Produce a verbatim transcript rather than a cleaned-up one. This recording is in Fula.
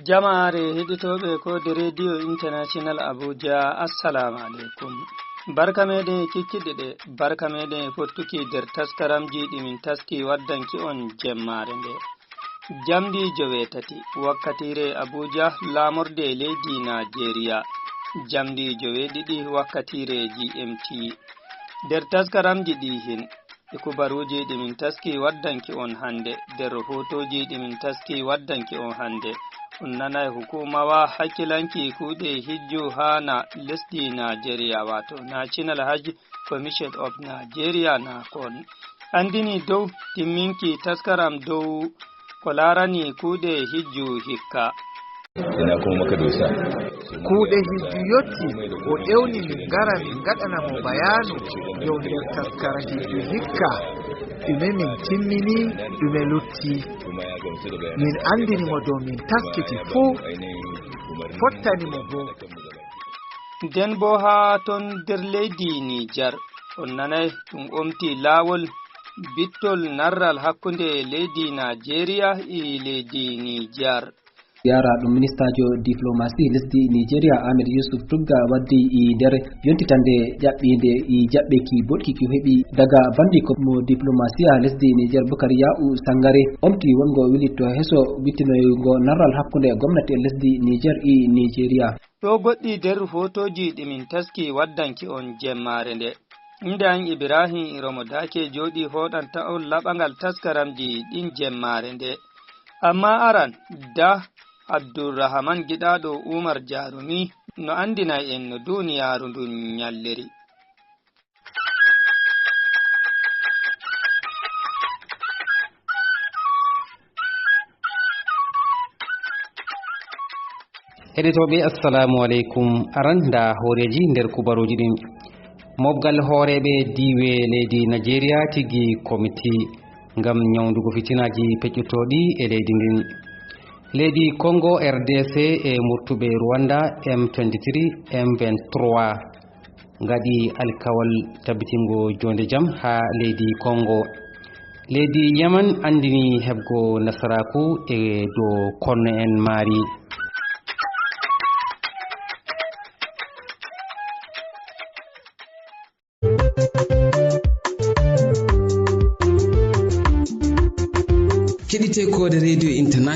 Jamaare heɗitooɓe ko de Radio International Abuja, assalamu aleykum. Barka meɗen e kikkiɗe ɗe, barka meɗen e fottuki nder taskaramji ɗi min taski waddanki on jemmaare nde. Jamdi joweetati wakkatiire Abuja, laamorde leydi Najeriya. Jamdi joweeɗiɗi wakkatiire G M T. Nder taskaramji ɗi hin, e kubaruuji ɗi min taski waddanki on hannde, nder rahootooji ɗi min taski waddanki on hannde, on nanay hukumawa hakkilanki kuuɗe hijju haa na lesdi Najeriya, wato National Hajj Commission of Nigeria, na kon anndini dow timminki taskaram dow ko laarani kuuɗe hijju hikka. Ina kuma maka dosa. Kuuɗe hijju yotti, o ewni min ngara min ngaɗana mo bayaanu dow nder taskara hijju hikka. Ɗume min timmini, ɗume lutti. Min anndini mo dow min taskiti fuu, fottani mo boo. Nden boo haa ton nder leydi Nijar, on nanay ɗum omti laawol bittol narral hakkunde leydi Najeriya e leydi Nijar. Yara ɗum ministajo diplomasi lesdi Nigeria Ahmed Yusuf Tugga waddi e nder yontitande ƴaɓɓinde e jaɓɓeki boɗki ki heɓi daga bandi ko mo diplomasiya lesdi Niger Bukari Ya'u Sangare omti wongo wilitto heso wittinoygo narral hakkunde gomnati lesdi Niger e Nigeria. Ɗo goɗɗi nder fotooji ɗi min taski waddanki on jemmaare nde. Innde an Ibrahim Iromo Dake jooɗi hoɗanta on laɓangal taskaramji ɗin jemmaare nde. Amma aran, da Abdurrahman giɗaaɗo Umar Jarumi no anndinay en no duniyaaru ndun ñalliri. Heɗotooɓe, assalamu aleykum. Aran nda hooreeji nder kubaruuji ɗin. Mobgal hooreeɓe diiwe leydi Najeriya tigi komiti ngam ñawndugo fitinaaji peƴƴotooɗi e leydi ndin. Leydi Kongo, R D C, e murtuɓe Rwanda, M twenty-three, M twenty-three. Ngaɗi alkawal tabbitingo jonde jam haa leydi Kongo. Leydi Yemen anndini heɓgo nasaraaku e dow konne'en maari. Keɗite koode Radio International.